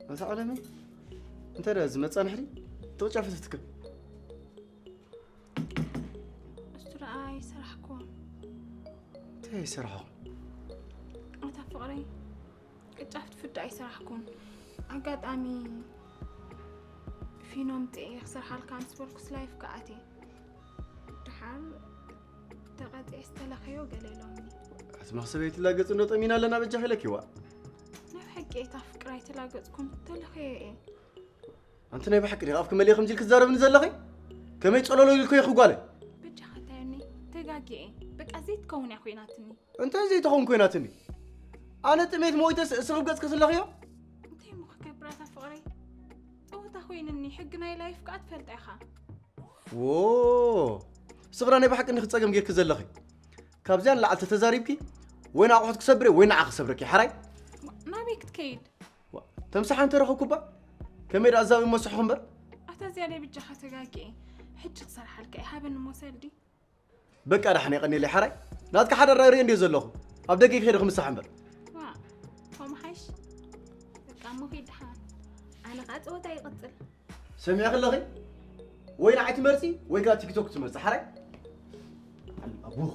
ኣንታ ዓለመይ፣ እንታይ ደኣ እዚ መጻንሕቲ ተወጫፊ ትትክብ? እሱ ደኣ ኣይሰራሕኩዎን። እንታይ ኣይሰራሕኹም? ኣታ ፍቕረይ፣ ቅጫፍ ትፍዳ ኣይሰራሕኩን። ኣጋጣሚ ፊኖ ምጽኤ ክሰርሓልካ ምስ በልኩስ ላይፍ ከኣትየ። ደሓር ተቐጺዐ ዝተለኸዮ ገለ ኢሎምኒ። ኣቲ መኽሰብ ኣይትላገጽ እንዶ ጠሚና ኣለና በጃኺ ኢለኪዋ። ናይ ብሓቂ እታ ፍቅር ኣይተላገጽኩን፣ ተለኸዮ እየ። ኣንቲ ናይ ብሓቂ ዲኻ ኣፍኪ መሊእኺ ከምዚ ኢልኪ ትዛረብኒ ዘለኺ? ከመይ ጸለሎ ኢልኮ ይኽጓለ? በጃኻ ታዮኒ፣ ተጋጊየ። በቃ ዘይትከውን እያ ኮይናትኒ። እንታይ ዘይትኸውን ኮይናትኒ? ኣነ ጥሜት ሞይተስ እስኺ ገጽ ክስለኽዮ? እንታይ እሞ ክገብር ኣታ ፍቕረይ? ጸወታ ኮይንኒ፣ ሕጊ ናይ ላይፍ ከኣ ትፈልጣ ኢኻ። ዎ፣ ስኽራ ናይ ብሓቂ እንዲኺ ጸገም ጌርኪ ዘለኺ። ካብዚኣ ንላዕሊ ተተዛሪብኪ ወይ ንኣቑሑት ክሰብር ወይ ንዓ ክሰብረኪ ሓራይ። ናበይ ክትከይድ? ተምሳሓ እንተረኸብኩባ ከመይ ደኣ ዛብ መሰሕኹ እምበር። ኣታ ዝያዳይ ብጃኻ ተጋጊ ሕጂ ክሰርሓልካ እየ ሃበኒ እሞ ሰልዲ። በቃ ደሓን የቐኒለይ ሓራይ። ናትካ ሓደራ ርእየ እንድየ ዘለኹ። ኣብ ደገ ከይደ ክምሳሕ እምበር። ዋ ከምኡ ሓይሽ። በቃ እሞ ኺድ ደሓን። ኣነ ኸዓ ፀወታ ይቕፅል። ሰሚዕኺ ኣለኺ? ወይ ንዓይ ትመርፂ ወይ ከዓ ቲክቶክ ትመርፂ ሓራይ። ኣቡኽ።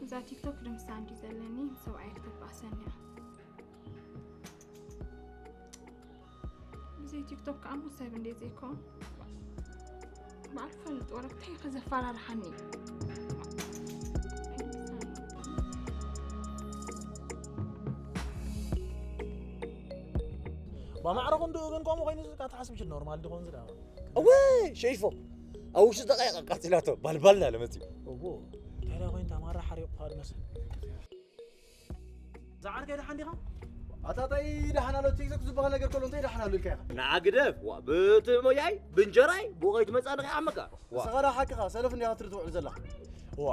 እዛ ቲክቶክ ድምሳ እንዲ ዘለኒ ሰብኣይ ክተባእሰኒ እያ። ብዘይ ቲክቶክ ከዓ እሞ ሰብ እንደ ዘይኮን በዓል ፈልጥ ወረክታይ ከዘፈራርሓኒ ብማዕረ ክንድኡ ግን ከምኡ ኮይኑ ዝካ ትሓስብ ጅ ኖርማል ድኾን ዝዳ እወ ሸይፎ ኣብ ውሽጢ ደቂቕ ኣቃፂላቶ ባልባልና ለመፅኡ እዎ እንታይ ኮይኑ ተማራ ሓሪቑ ኳድ መስል ዝዓርከይ ደሓን ዲኻ? ኣታ ታይ ደሓን ኣሎ ቲክቶክ ዝበሃል ነገር ከሎ እንታይ ደሓን ኣሎ ኢልካ ኢኻ? ንዓ ግደፍ ዋ ብቲ ሞያይ ብእንጀራይ ብኡ ከይትመፃ ንኺ ዓመካ ዋ ንስኻ ደኣ ሓቅኻ ሰለፍ እንዲኻ ትሪ ትውዕል ዘለኻ። ዋ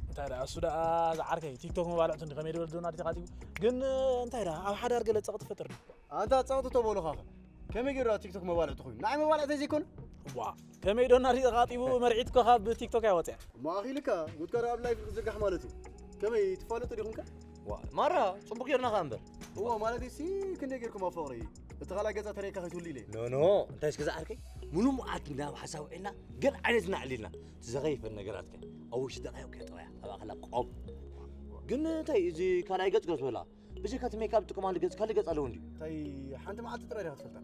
እንታይ ደኣ እሱ ደኣ ዝዓርከይ ቲክቶክ መባልዕቱ እንዲ ከመይ ድበል ዶና ዲኻ ዲቡ ግን እንታይ ደኣ ኣብ ሓዳር ገለ ጸቕጢ ፈጥር ድዩ? ኣንታ ጸቕጢ ተበሉኻኸ ከመይ ገይሩ ደኣ ቲክቶክ መባልዕቱ ኮይኑ ንዓይ መባልዕተይ ዘይኮነ? ዋ ከመይ ዶ ናዲ ተቓጢቡ መርዒት እኮ ካብ ቲክቶክ እያ ወፅያ። ማእኺልካ ጉድካ ደኣ ኣብ ላይፍ ክዝርጋሕ ማለት እዩ። ከመይ ትፋለጡ ዲኹምከ? ዋ ማራ ፅቡቅ ጌርና ከ እምበር እዎ ማለት ሲ ክንደይ ጌርኩም ኣብ ፍቕሪ እቲ ካልኣይ ገዛ ተረይካ ከይትውሉ ኢለ ኖ ኖ እንታይ እስከ ዝዓርከይ ሙሉ መዓት ናብ ሓሳብ ውዒልና ገል ዓይነት እናዕሊልና ትዘኸይፈን ነገራት ከ ኣብ ውሽጢ ደቃይቅ ከጠውያ ኣብ ኣኽላ ቆም ግን እንታይ እዚ ካልኣይ ገጽ ገጽ በላ ብጀካ እቲ ሜካፕ ጥቀማሉ ገጽ ካልእ ገጽ ኣለዎ እንድዩ እንታይ ሓንቲ መዓልቲ ጥራይ ዲኻ ትፈልጣ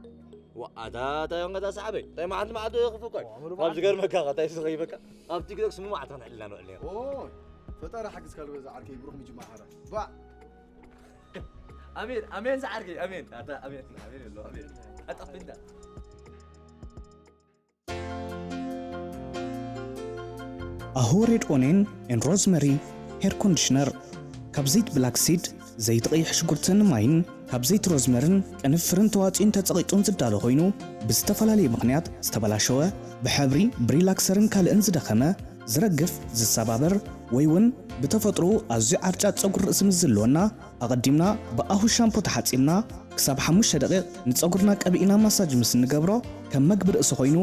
ዋኣታ እንታይ ዮንገታ ሰዓበይ እንታይ መዓልቲ መዓልቲ ክፍኮይ ካብ ዝገርመካ እንታይ ዝኸይበካ ኣብ ቲክቶክ ስሙ መዓልቲ ክንዕልና ንውዕል ነርና ፈጣሪ ሓግዝካ ዝበዛ ዓርከይ ብሩኽ ምጅማር ሓራ ባዕ ኣሜን ኣሜን ዝዓርከይ ኣሜን ኣታ ኣሜን ኣሜን ኣሎ ኣሜን ኣጠፍንዳ ኣሆ ሬድ ኦኔን ኤን ሮዝመሪ ሄር ኮንዲሽነር ካብ ዘይት ብላክ ሲድ ዘይቲ ቀይሕ ሽጉርትን ማይን ካብ ዘይቲ ሮዝመርን ቅንፍርን ተዋፅኡን ተፀቒጡን ዝዳሎ ኮይኑ ብዝተፈላለየ ምኽንያት ዝተበላሸወ ብሕብሪ ብሪላክሰርን ካልእን ዝደኸመ ዝረግፍ ዝሰባበር ወይ እውን ብተፈጥሮኡ ኣዝዩ ዓርጫጭ ጸጉሪ ርእሲ ምስ ዝህልወና ኣቐዲምና ብኣሁ ሻምፖ ተሓጺብና ክሳብ ሓሙሽተ ደቂቕ ንጸጉርና ቀቢእና ማሳጅ ምስ እንገብሮ ከም መግቢ ርእሲ ኮይኑ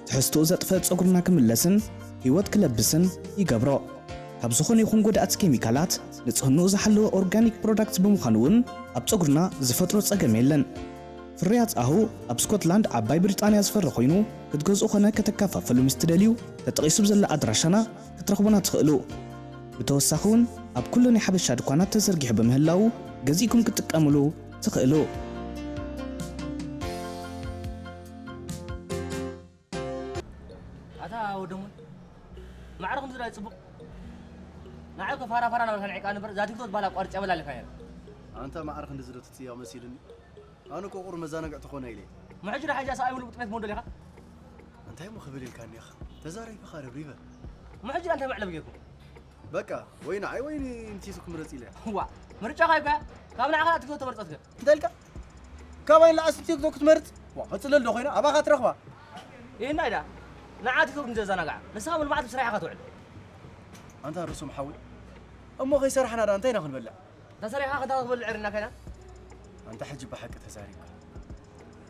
ትሕዝትኡ ዘጥፍእ ጸጉርና ክምለስን ህይወት ክለብስን ይገብሮ። ካብ ዝኾነ ይኹን ጎዳእቲ ኬሚካላት ንጽህንኡ ዝሓለወ ኦርጋኒክ ፕሮዳክት ብምዃኑ እውን ኣብ ጸጉርና ዝፈጥሮ ጸገም የለን። ፍርያት ኣሁ ኣብ ስኮትላንድ ዓባይ ብሪጣንያ ዝፈሪ ኮይኑ ክትገዝኡ ኾነ ከተከፋፍሉ ምስ ትደልዩ ተጠቒሱ ብዘሎ ኣድራሻና ክትረኽቡና ትኽእሉ። ብተወሳኺ እውን ኣብ ኩሉ ናይ ሓበሻ ድኳናት ተዘርጊሑ ብምህላዉ ገዚእኩም ክትጥቀምሉ ትኽእሉ። ኣታ ወደሙን ማዕረ ክንዲ ዝረኣይ ጽቡቕ ንዓይ እኮ ፋራ ፋራ ናበልካ ንዒቃ ንበር እዛ ቲክቶክ በሃል ኣቋርጫ በላ ኣለካ ነይረ ኣንታ ማዕረ ክንዲ ዝዶ ትጽያ መሲልኒ ኣነ እኮ ቁሩብ መዘናግዒ ትኾና ኢለ እየ። ምሕጅራ ሕጃ ሰብኣይ ምሉእ ጥሜት ሞንዶ ዲኻ? እንታይ እሞ ክብል ኢልካኒ ኢኻ? ተዛሪብካ ርብሪበ። ምሕጅራ እንታይ መዕለቢ ጌርኩም? በቃ ወይ ንዓይ ወይ ንቲቱ ክምረጽ ኢለ። ዋ ምርጫኻ እዩ እኮ ካብ ንዓኻ ቲክቶክ ተመርጸትከ? እንታይ ኢልካ? ካባይ ንላዕሊ ቲክቶክ ክትመርጽ? ዋ መጽለል ዶ ኮይና ኣባኻ ትረኽባ። ይህና ኢዳ ንዓ ቲክቶክ ንዘዘናግዓ ንስኻ ምልማዓት ብስራሕ ኢኻ ትውዕል። ኣንታ ርሱም ሓወይ እሞ ከይሰራሕና ዳ እንታይ ኢና ክንበልዕ? ተሰሪሕኻ ከታ ክበልዕ ርና ከይና ኣንታ ሕጂ ብሓቂ ተዛሪብካ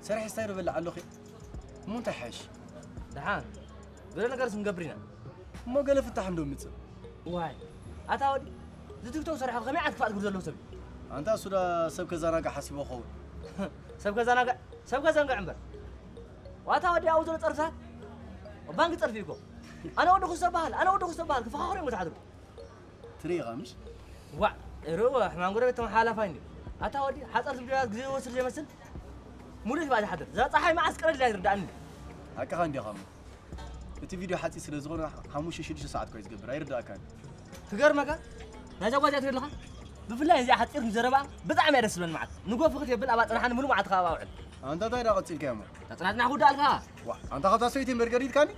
ሰሪሕ ስታይ ዶ በልዕ ኣለኹ እሞ እንታይ ሓይሽ ደሓን ገለ ነገር ስንገብር ኢና እሞ ገለ ፍታሕ እንዶ ምጽእ ዋይ ኣታ ወዲ ዝትግተው ሰሪሖ ከመይ ዓት ክፋት ግር ዘለዎ ሰብ ኣንታ እሱ ዳ ሰብ ከዛናጋ ሓሲቦ ኸውን ሰብ ከዛናጋ ሰብ ከዘንግዕ እምበር ዋታ ወዲ ኣብኡ ዘሎ ጸርፍታት ባንክ ጸርፊ እኮ ኣነ ወዲ ክሰበሃል ኣነ ወዲ ክሰበሃል ክፈኻኽሩ እዮም ዝሓድሩ ትርኢ ኢኻ ምሽ? ዋዕ ርእ ሕማም ጎረቤት ተመሓላፋይ እንዲ ኣታ ወዲ ሓፀር ዝብድያት ግዜ ወስድ ዘይመስል ሙሉእ ይባእ ዝሓድር እዛ ፀሓይ መዓስ ቀለል ኢላ ይርዳእኒ ሓቅኻ እንዲኻ እሞ እቲ ቪድዮ ሓፂር ስለ ዝኾነ ሓሙሽተ ሽዱሽተ ሰዓት ኮይ ዝገብር ኣይርዳእካን ክገርመካ ናይዛ ጓል እዚኣ ትሪኦ ኣለኻ? ብፍላይ እዚኣ ሓፂር ንዘረባ ብጣዕሚ እያ ደስ ትብለኒ። መዓት ንጎ ፍኽት የብል ኣብኣ ፅናሓኒ ሙሉእ መዓት ካብ ኣብዓ ውዕል። ኣንታ እንታይ ዳ ቀፂልካዮ እሞ? ናፅናትና ክውዳእ ኣልካ። ዋ ኣንታ ካብታ ሰበይቲ እምበር ገዲድካኒ?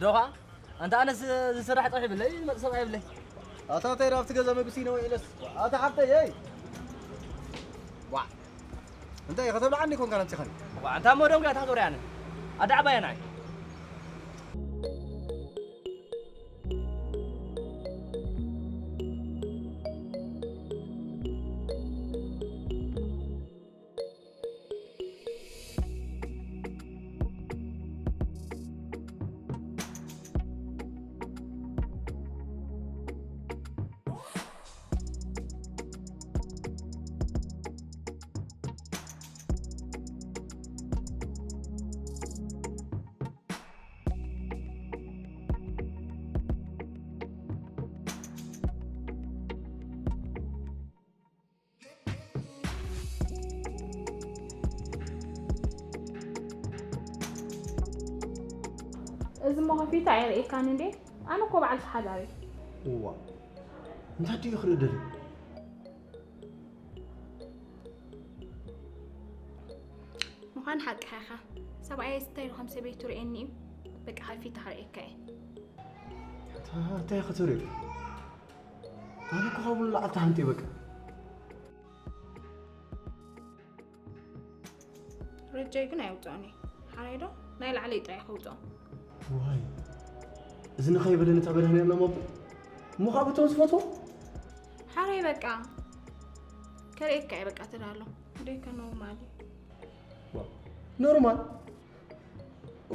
ዶኻ ኣንታ ኣነስ ዝስራሕ ፀብሒ የብለይ ዝመፅ ሰብኣይ የብለይ። ኣታ እንታይ ዳ ኣብቲ ገዛ መግቢ ሲነ ውዒለስ? ኣታ ሓብተይ ይ ዋ እንታይ ከተብልዓኒ ኮንካ ነምፂኻኒ? ዋ ኣንታ እሞ ደንጉያ ታኽብርያኒ ኣዳዕባየ ንዓይ። እዚ እሞ ከፊቱ ኣየርእየካን እንዴ? ኣነ እኮ በዓልቲ ሓዳር እየ። እዋ እንታይ ድዩ ክርኢ ደልዩ? ምዃን ሓቅኻ ኢኻ። ሰብኣየይ እንታይ ኢሉ ከም ሰበይቱ ርእየኒ እዩ። በቃ ከፊቱ ከርእየካ እየ። እንታይ ክትርኢ? ኣነ እኮ ካብ ንላዕሊ ተሃንጥየ በቃ። ረጃይ ግን ኣየውፅኦን እዩ ሓራይ ዶ ናይ ላዕለይ ጥራይ ከውፅኦ። ዋይ እዚ ንኸይበለኒ እታ መድሃኒኣና ማቦ እሞ ካብ እቶም ዝፈትዎ ሓራይ በቃ ከርእየካ እየ በቃ ትዳሎ ደይከ ኖርማል እዩ። ኖርማል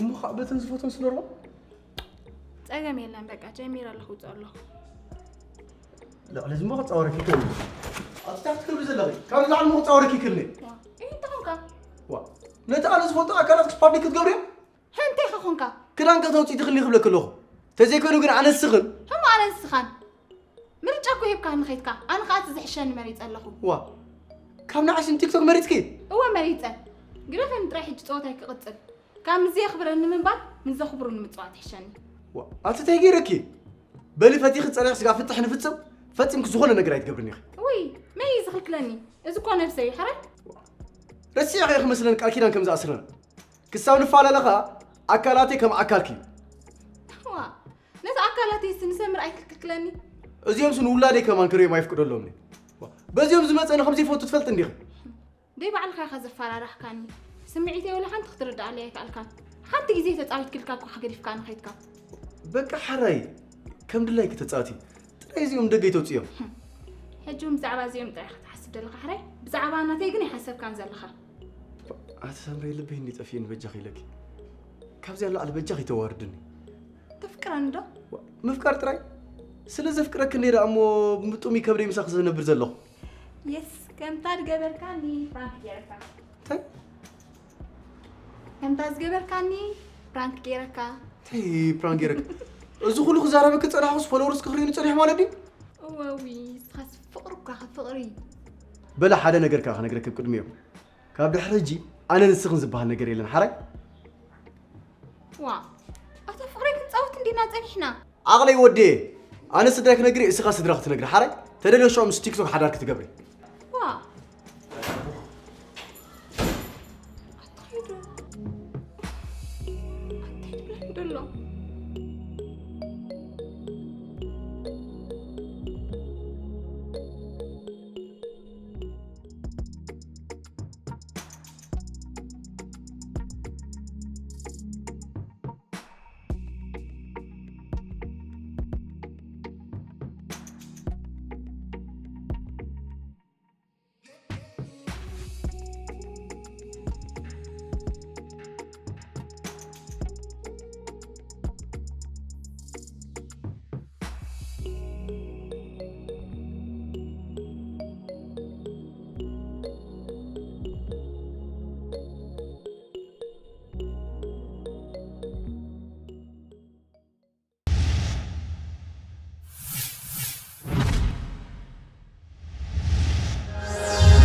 እሞ ካብ በተን ዝፈትዎን ስኖርማል ፀገም የለን በቃ ጀሚረ ኣለኹ ውፅኦ ኣለኹ። ልዕሊ እዚ እሞ ክፃወረኪ ይክእል እዩ። ኣብቲ ታሕቲ ትገብሪ ዘለኺ ካብ ንላዕሊ እሞ ክፃወረኪ ይክእል እዩ። ዋ፣ እንታይ ኾንካ? ዋ፣ ነቲ ኣነ ዝፈልጦ ኣካላት ክስፓርኒ ክትገብርዮ? እንታይ ኸ ኾንካ? ክዳን ከተውፅኢ ትኽእሊ ክብለኪ ኣለኹ። ተዘይኮይኑ ግን ኣነ ንስኽን። እሞ ኣነ ንስኻን? ምርጫ እኮ ሂብካኒ ኸይድካ። ኣነ ኸኣ እቲ ዝሕሸኒ መሪፀ ኣለኹ። ዋ፣ ካብ ንዓሽ ንቲክቶክ መሪፅኪ? እወ መሪፀ። ግደፈኒ ጥራይ ሕጂ ፀወታይ ክቕፅል። ካብ ምስ ዘየኽብረኒ ምንባር ምስ ዘኽብሩኒ ምፅዋት ይሕሸኒ። ዋ፣ ኣቲ እንታይ ገይረኪ? በሊ ፈቲኺ ጸኒሕኪ ስጋ ፍትሕ ንፍጽም፣ ፈጺምኪ ዝኾነ ነገር ኣይትገብርን ኢኺ። ውይ፣ መን እዩ ዝኽልክለኒ? እዚ እኮ ነብሰይ እዩ፣ ሕራይ። ረሲዕኺ ኢኺ መስለኒ ቃል ኪዳን ከም ዝኣስረና። ክሳብ ንፈላለ ኸኣ ኣካላተይ ከም ኣካልኪ እዩ። ዋ፣ ነቲ ኣካላተይስ ንሰምር ኣይክልክለኒ? እዚኦምስ ንውላደይ ከማን ክርእዮም ኣይፍቅደሎምን እየ። ዋ፣ በዚኦም ዝመጸኒ ከም ዘይፈቱ ትፈልጢ እንዲኺ። ደይ ባዕልኻ ኢኻ ዘፈራራሕካኒ። ስምዒተይ ወላ ሓንቲ ክትርድኣለይ ኣይከኣልካን። ሓንቲ ግዜ ተጻዊትክልካ እኳ ገዲፍካኒ ኸይድካ። በቃ ሓራይ ከም ድላይኪ ተጻወቲ። ጥራይ እዚኦም ደገ ይተውጽኦም። ሕጂ እውን ብዛዕባ እዚኦም ጥራይ ኢኻ ትሓስብ ዘለኻ ሕራይ? ብዛዕባ ናተይ ግን ኣይሓሰብካን ዘለኻ። ኣቲ ሳምረይ ልበይ እንዲ ጠፊእኒ በጃኺ ኢለኪ። ካብዚኣ ንላዕሊ በጃኺ ኣይተዋርድኒ። ተፍቅረኒ ዶ? ምፍቃር ጥራይ? ስለ ዘፍቅረኪ እንድየ ደኣ እሞ ብጥሙይ ከብደይ ምሳኺ ዘነብር ዘለኹ። የስ ከምታ ዝገበርካኒ ፕራንክ ገይረካ። እንታይ? ከምታ ዝገበርካኒ ፕራንክ ገይረካ። እንታይ ፕራንክ ገይረካ? እዚ ኩሉ ክዛረበኪ ዝጸናሕኩስ ፎሎወርስኪ ክርእዩኒ ጸኒሑ ማለት ድዩ? እወዊ ንስኻስ ፍቕሪ እኳ ፍቕሪ። በላ ሓደ ነገር ከኣ ክነግረኪ ኣብ ቅድሚኦም። ካብ ድሕሪ ሕጂ ኣነ ንስኽን ዝበሃል ነገር የለን ሓራይ? ዋእ ኣታ ፍቕረይ ክንጻወት እንዲና ጸኒሕና። ዓቕለይ ወዴ ኣነ ስድራይ ክነግር እየ እስኻ ስድራ ክትነግሪ ሓራይ? ተደልዮ ሽዑ ምስ ቲክቶክ ሓዳር ክትገብሪ። ዋእ ኣታ ኸይዱ ኣንታይ ትብለኒ ደሎ?